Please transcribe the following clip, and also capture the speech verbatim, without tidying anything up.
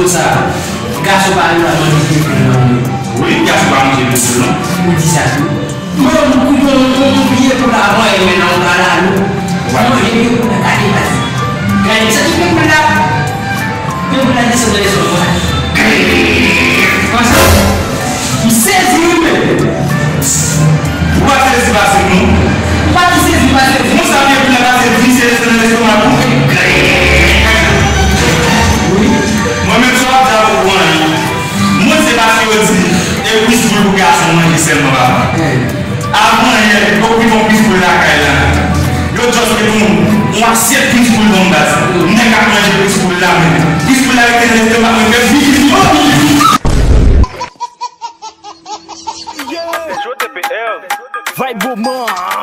Sa, gason pa renmen manje pye poul nan mwen. Wi, gason pa manje pye poul non. Ou di sa tou. Mwen, mwen, mwen, mwen, mwen bliye pou lavan e men nan yon kalalou. Mwen manje pye poul nan kake pati. Gade sa ki pye poul la. Pye poul la desann nan lestomak mwen. Konsa. M sezi wi men. Ou pa sezi pase m non. Ou pa ki sezi pase m. Mwen sa pye poul la pase m vise lestomak mwen. Wi. Mwen menm sa w ap di a poko anyen. Mwen se paske yo di e kwis poul pou gason manje sèlman papa. Avan yè, yo kwit yon kwis poul lakay la. Yo just met yon, yon asyèt kwis poul ban m baz. Nèg ap manje kwis poul la men. Kwis poul la rete nan lestomak mwen fè bip bip bip. Vibe Moment.